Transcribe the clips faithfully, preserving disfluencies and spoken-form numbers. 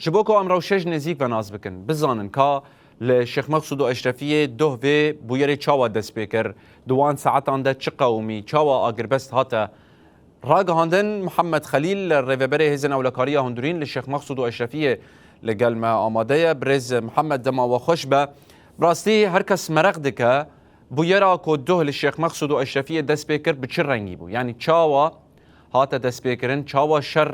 Ji bo ku em rewşe ji nêzîk ve nas bikin, bizanin ka li Şêx Meqsûd û Eşrefiyê doh vê bûyerê çawa dest pê kir, di wan saetan de çi qewimî, çawa agirbest hate ragihandin. Mihemed Xelîl, rêveberê Hêzên Ewlekariya Hundirîn li Şêx Meqsûd û Eşrefiyê, li gel me amade ye. Birêz Mihemed, dema we xweş be. Bi rastî her kes mereq dike, bûyera ku doh li Şêx Meqsûd û Eşrefiyê dest pê kir bi çi rengî bû? Yanî çawa hate destpêkirin, çawa şer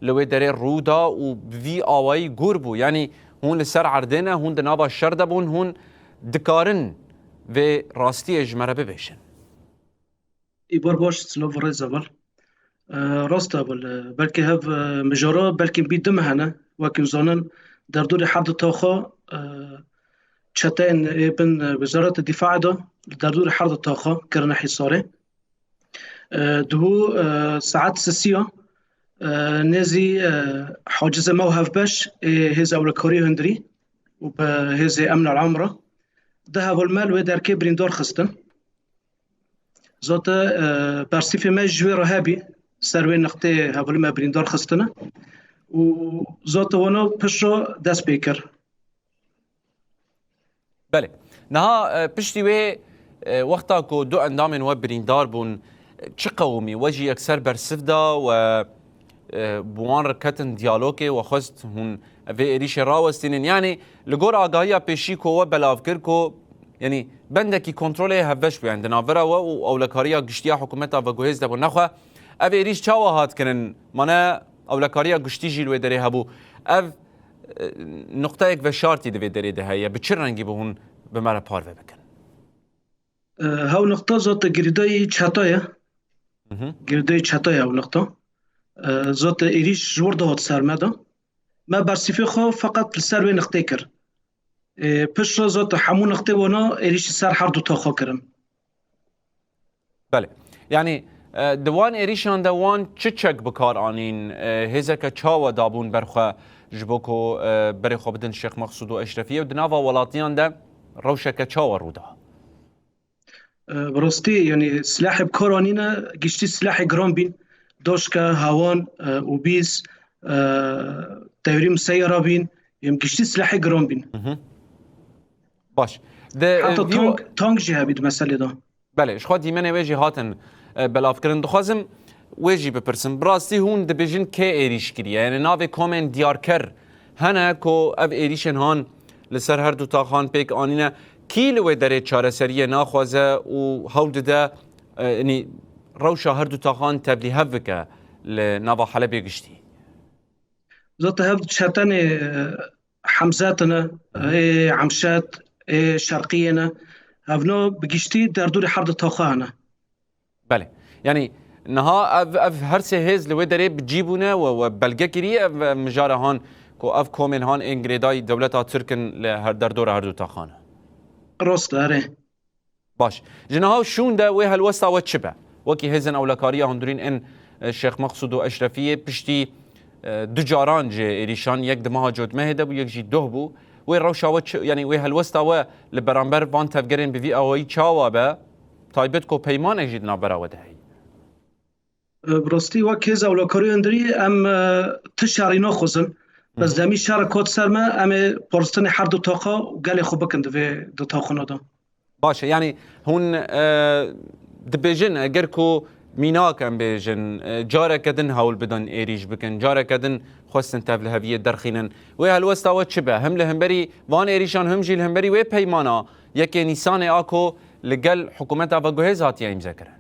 li wê derê rû da û bi vî awayî gûr bû? Yanî hûn li ser erdê ne, hûn di nava şer de bûn, hûn dikarin vê rastiyê ji me re bibêjin? Îbar baş, silav û rêz heval. E, rast e heval, e, belkî hev, e, mijara belkî bî du meh hene, wekî zanin derdorê her du taxa, e, çeteyên ê bin, e, Wezareta Dîfaê de li derdorê her du taxa kirine hîsarê. E, dibû, e, saet sisiya, e, nêzî, e, hacizê me û hevbeş ê hêz ewlekarî hundirî û bi hêzê emn el-am re du heval me li wê derkê birîndar xistin. Zate, e, bersîfê me ji wê re hebî, ser wê nextê hevalê me birîndar xistine û zate wana pişt re dest pê kir. Belê. Niha, e, piştî wê, e, wexta ku du endamên we birîndar bûn, e, çi qewimî we jî yekser bersiv da we, e, bi wan re ketin diyalogê, we xwest hûn vê êrîşê rawestînin? Yanî li gor agahiya pêşî ku we belav kir ku, yanî bendekî kontrolê hevbeş bû, yanî di navbera we û ewlekariya giştî ya hikûmeta veguhêz de bû. Nexwe ev êrîş çawa hat kirin? Mane ewlekariya giştî jî li wê derê hebû. Ev e, nuqteyek veşartî di vê derê de heye. Bi çi rengî bi hûn bi me re parve bikin? E, hew nuqta zate girêdayî çeta ye. Hı hı. Girêdayî çeta ye hew nuqta. E, zate êrîş ji wir de hat ser me de. Me bersîfê xwe feqet li ser wê nuqtê kir. E, pişt re zate hemû nuqtê wana êrîşî ser her du taxa kirin. Belê. Yanî, e, di wan êrîşan de wan çi çek bi kar anîn? E, hêzeke çawa dabûn ber xwe ji bo ku, e, berê xwe bidin Şêx Meqsûd û Eşrefiyê û di nava welatiyan de rewşeke çawa rû da? E, bi rastî, yanî silahê bi kar anîne, giştî silahê giran bîn. Doşke, hawan, e, ûbîz, e, tewrî miseyara bîn. Em giştî silahê giran bîn. Hı hı. Baş. De, e, Heta vî tank, tank jî hebî di meselê de. Belê, ji xwe dîmenê wê jî hatin, e, belavkirin. Dixwazim wê jî bipirsim. Bi rastî hûn dibêjin kê êrîş kiriye? Yanî navê komên diyarker hene ku ev êrîşên han li ser her du taxan pêk anîne? Kî li wê derê çareseriyê naxwaze û hewl dide, e, yanî rewşa her du taxan tevlîhev bike li nava Helebê giştî? Zaten hev çetenê, e, Hemzet ne, Hı hı. ê Emşet, ê Şerqiyê ne. Hevno bi giştî derdorê her du taxa hene. Belê. Yanî niha ev, ev her sê hêz li wê derê bi cî bûne we, we belge kirî ev, ev mijara han ku ev komên han ên girêdayî dewleta Tirk in li her derdora her du taxan e? Rast e, erê. Baş. Ji niha û şûn de wê helwesta we çi be? Wekî hêzên ewlekariya hundirîn ên, e, Şêx Meqsûd û Eşrefiyê piştî, e, du caran jê êrîşan, yek di meha Cotmehê de bû, yek jî doh bû. Wê rewşa we çi, yanî wê helwesta we li beramber van tevgerên bi vî awayî çawa be? Taybet ku peymanek jî di navbera we de heyî. E, bi rastî wek hêz ewlekarî hundirî em, e, ti şerî naxwazin. Bes Hı hı. demî şer ket ser me, em ê parastinê her du taxa û gelê xwe bikin di vê du taxana de. Baş e, yanî hûn, e, dibêjin, eger ku mînak em bêjin, e, careke din hewl bidin êrîş bikin, careke din xwestin tevliheviyê derxînin. Wê helwesta we çi be? Him li hemberî van êrîşan, him jî li hemberî wê peymana yekê Nîsanê a ku li gel hikûmeta veguhêz hatiye îmzekirin?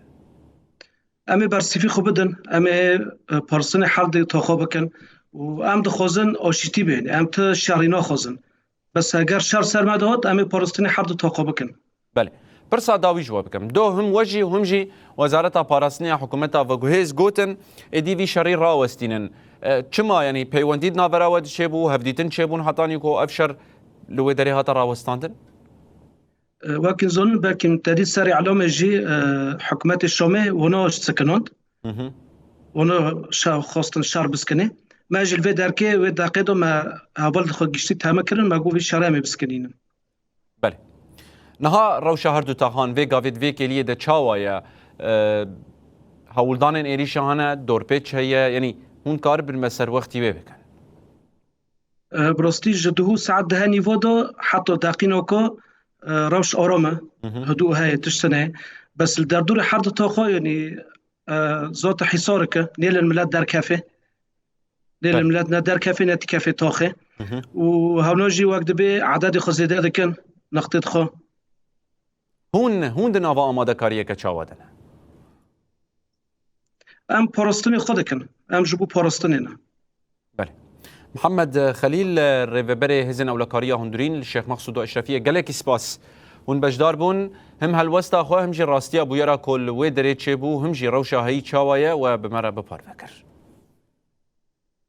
Em ê bersîfî xwe bidin, em ê, e, parastinê her du taxa bikin û em dixwazin aşîtî bên, em ti şerî naxwazin. Bes eger şer ser me de hat, em ê parastinê her du taxa bikin. Belê. Pirsa dawî ji we bikim. Doh him we jî û him jî Wezareta Parastinê ya hikûmeta veguhêz gotin, êdî vî şerî rawestînin. E, çima, yanî peywendî di navbera we de çêbû, hevdîtin çêbûn hetanî ku ev şer li wê derê hate rawestandin? E, wekî zanin, belkî te dî serê elamê jî, e, hikûmetê Şamê wana sekinand. Hı hı. Wana şer, xwestin şer biskinê. Me jî li vê derkê, wê deqê de me heval xwe giştî teme kirin, me got vî şerê em ê biskinînin. Belê. Niha rewşa her du taxan vê gavê di vê kêliyê de çawa ye? E, hewldanên êrîşa hene, dorpêç heye, yanî hûn karibin me serwextî wê bikin? E, bi rastî ji duhû saet dehê nîvo de heta deqîna ku, e, rewş aram e. Hidû heye, tişt hene. Bes li derdorê her du taxa, yanî, e, zate hîsareke, nêlin milet derkefê. Nêlin milet ne derkefê, ne tikefê taxê. Û hewna jî wek dibê ededê xwe zêde dikin, nextê dixwe. Hûn, hûn di nava amadekariyeke çawa de ne? Em parastinê xwe dikin. Em ji bo parastinê ne. Belê. Mihemed Xelîl, rêveberê Hêzên Ewlekariya Hundirîn li Şêx Mexsûd û Eşrefiyê, gelekî spas. Hûn beşdar bûn. Him helwesta xwe, him jî rastiya bûyera ku li wê derê çêbû, him jî rewşa heyî çawa ye, we bi me re biparve kir.